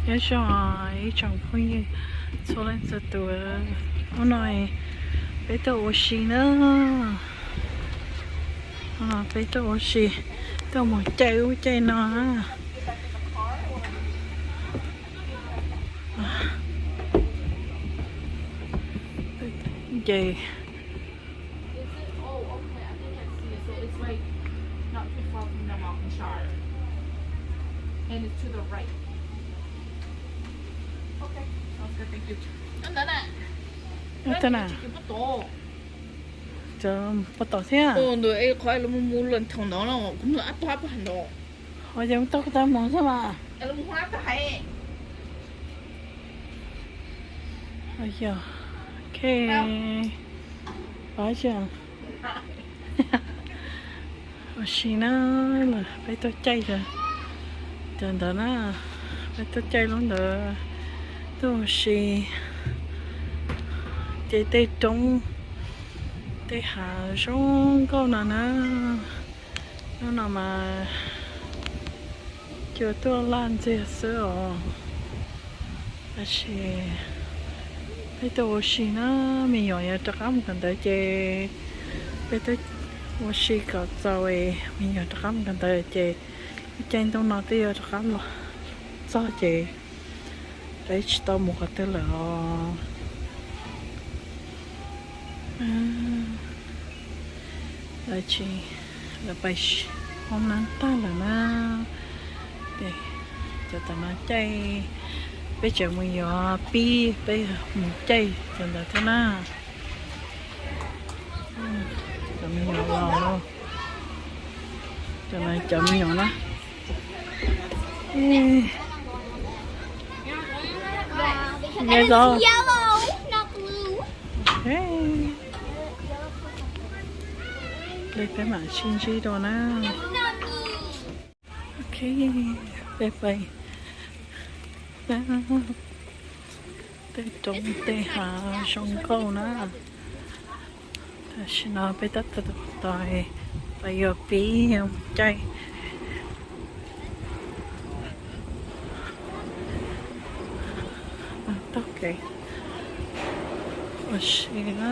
Nyob zoo ib tsoom phooj ywg txhua leej txhua tus, hnub no peb tuaj ua si na. Hnub no peb tuaj ua si, tuaj mus caij ub caij no na. Ces Tab na, cov pob tau thiab. Ho yog tau kuv tau mus xwb mas. Yog, ok. Pab tsis ua si na, peb tuaj caij cov ntawd na, peb tuaj caij lub ntawd tuaj ua si. Ces tej roob tej hav zoo nkauj no na. Hnub no mas cua tuaj laj ntxiag xwb os. Tab sis peb tuaj ua si na, me nyuam yuav rov qab mus kawm ntawv ces peb tuaj ua si kom txaus, me nyuam rov qab mus kawm ntawv ces lub caij ntuj no twb yuav rov qab los txog ces peb tsis tau mus qhov twg lawm os. Lawv tsis, lawv pais hoob nab tag lawm na. Cov tom no caij, peb tseem mus yuav pib, peb mus caij cov ntawd thiab na. Cov me nyuam los, cov no cov me nyuam na. Peb mam sib ntsib dua na. Ok, peb pais. Tej roob tej hav zoo nkauj na. Tam sim no peb tab tom pais yuav pib mus caij. Taug kev ua si na.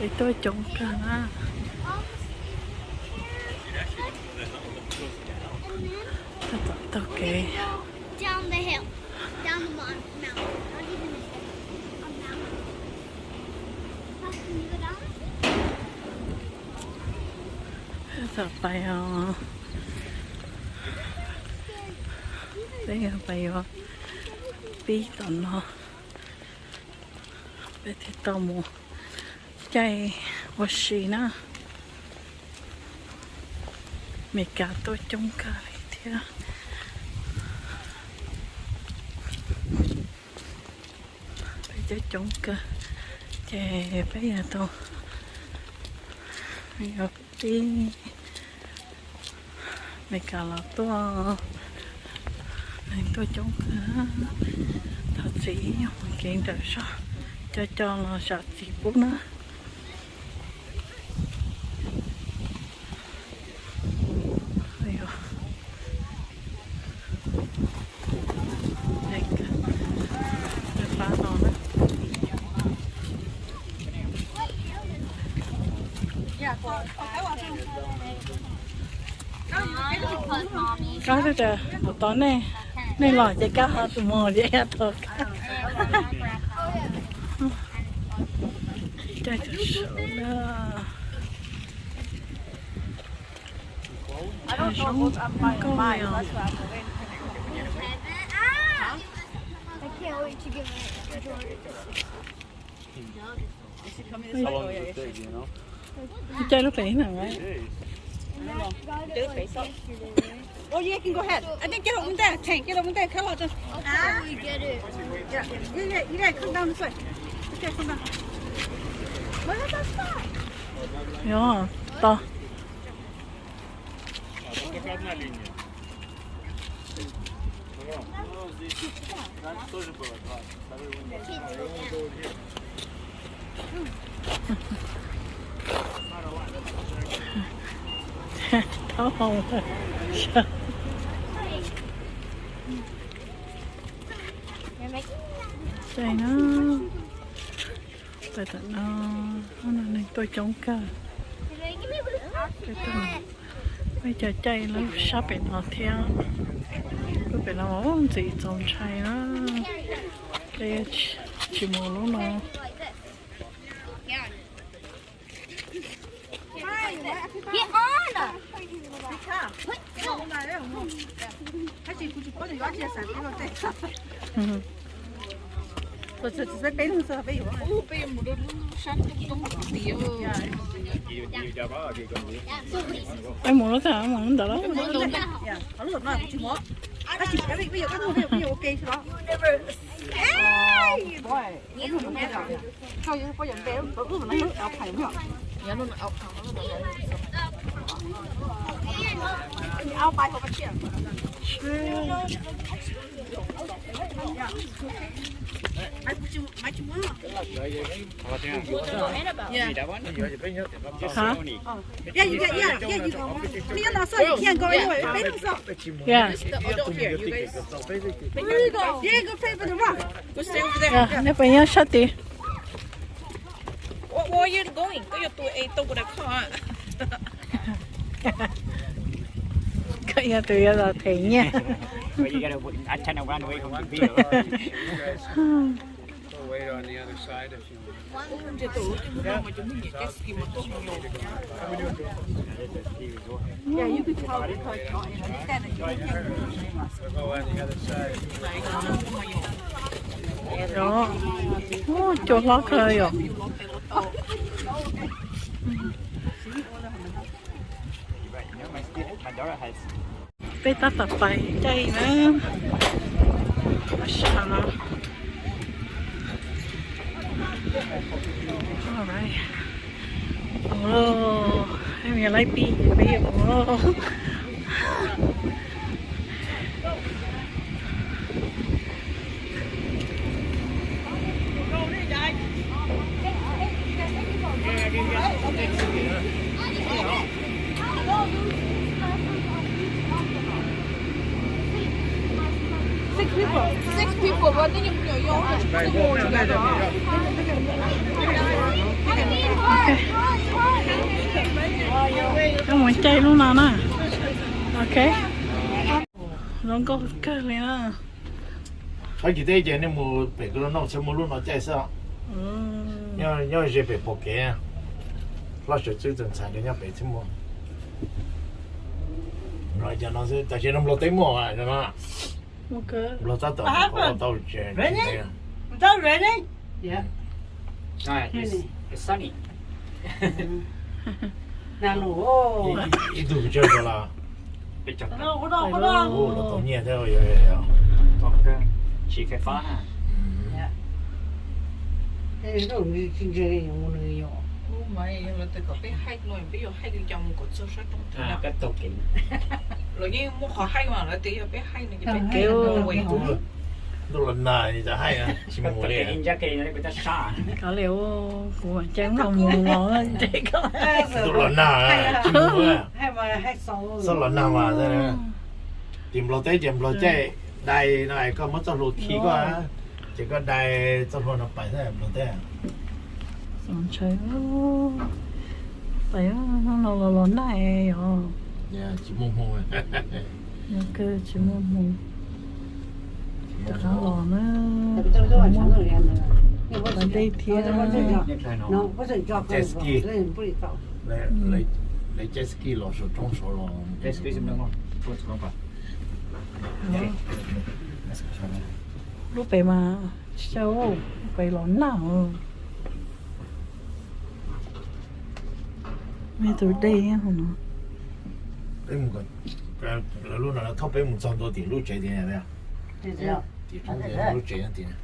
Peb tuaj coob kawg na. Tab tom taug kev. Tab tom pais os. Peb yuav pais yuav pib tom no. Peb thiaj tau mus caij ua si na. Meskas tuaj coob kawg li thiab. Peb coob coob kawg, ces peb yuav tau, yuav pib. Meskas los tuaj, neeg tuaj coob kawg. Thov txim, mus kev nrawm zog, co co los zam txim pub na. Kab tos nej, nej los ces kab ho tus mus ces tau kab. Caij tau saum na. Zoo nkauj li os. Caij lub pem na. Yog, tos. Ob hau. Caij na. Pais tam no, hnub no neeg tuaj coob kawg. Peb cov caij lawv sab pem no thiab. Lub pem no ntxim txaus ntshai na. Peb tsis mus lub no. Peb mus lub tag mus ntawd lawm. Hả? Yeah, you got, yeah, yeah, you, you know, so you can't go anywhere. They don't, so. Yeah. You can go play with the rock. Go sit over there. Yeah, neb pem nyob sab tid. Where, where are you going? Koj yuav tua es tau kuv daim khoj. Koj yog tus yuav los them nyiaj. Well, you gotta, I tend to run away from the video. We'll wait on the other side if you want. Tus no mas cov neeg nyiam caij ski mas tuaj mus los. Yeah, you can tell because you understand that you can't really do it. We'll go on the other side. Cua hlob kawg yom. Peb tab tom pais caij na. Sab no. Alright. Mus lauj, peb mus laib pib, peb yuav mus lauj. Six people. Six people, but then you put your own. Koj mus caij lub no na. Ok. Zoo nkauj kawg li na. Qhov kis teb ces nej mus pem Kos Los Noj txhij muaj lub no caij xwb. Nyob ze pem pom kev. Hlob Suav Tswb tus ntxhais nyob pem txhij muaj. Los cov no xwb, tam sim no Nplog teb muaj no. Nplog tab tom tau tsev. Ib tug tsawg rau los? Los tau nyiaj thiab. Tsis fais fab. Lawv yeej muaj qhov haij mas lawv tias yog peb haij no ces peb kev. Ntuj los nag tsis haij tsis mus li. Kov li kuv ces mus los ntes koj. Ntuj los nag tsis mus. Txoj los nag mas. Tim Nplog teb ces Nplog caij dai no es koj muab txoj hlua khi koj, ces koj dai txoj hlua no pais xwb Nplog teb. Txaus ntshai. Pais no los los nag yom. Tsis muaj hmoo. Nyob kawg tsis muaj hmoo. Rov qab los na. Los ntej thiab. Jet ski. Lawv jet ski los saum roob saud los. Lub pem mas tsis tau, lub pem los nag. Tus dej no. Lawv lub no thauj peb mus txog ntua tim lub tsev tiag. Tim roob tiag, lub tsev tiag.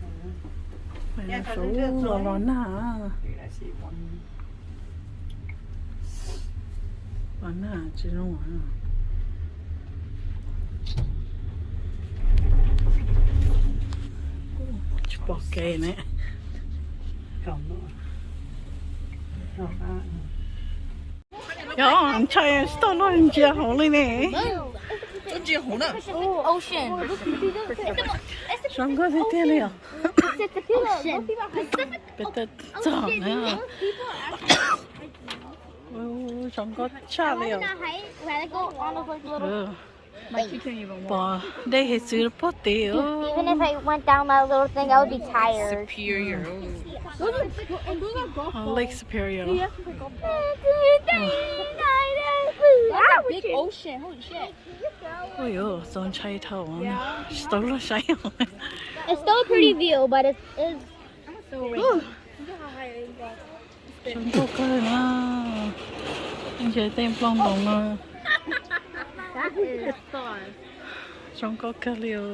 Saud los los nag. Los nag tsis zoo. Tsis pom kev ne. Yog ntshai tsis tau luag ntsia hauv li ne. Zoo nkauj tiag tiag li os. Peb tau txog na. Zoo nkauj tshaj li os. Pom dej hiav txwv puag tid. Even if I went down that little thing, I would be tired. Lake Superior. Big ocean, holy shit. Ui yuav txaus ntshai dhau, tsis tau luag saib. It's still a pretty view, but it's, it's Zoo nkauj kawg na. Ntshe tej nplooj ntoos no. Zoo nkauj kawg li os.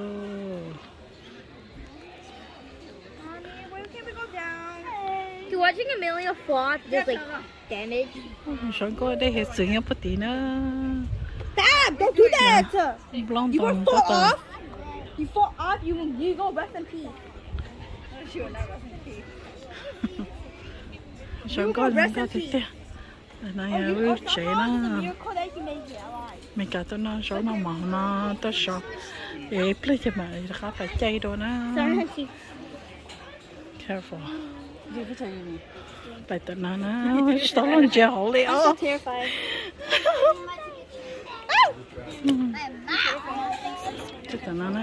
Dude, watching Amelia fall just like damage. Zoo nkauj dej hiav txwv nyob puag tid na. Dad, don't do that. Nplooj ntoos tab tom. You fall off. You fall off. You, you go rest in peace. Zoo nkauj zoo nkauj tiag tiag. No yog lub tsev na. Mes kas tuaj noj zaub noj mov no tuaj so. Es ib pliag ces mam rov qab pais caij dua na. Careful. Pais tom no na, tsis tau luag ntsia hauv li os. Tom no na.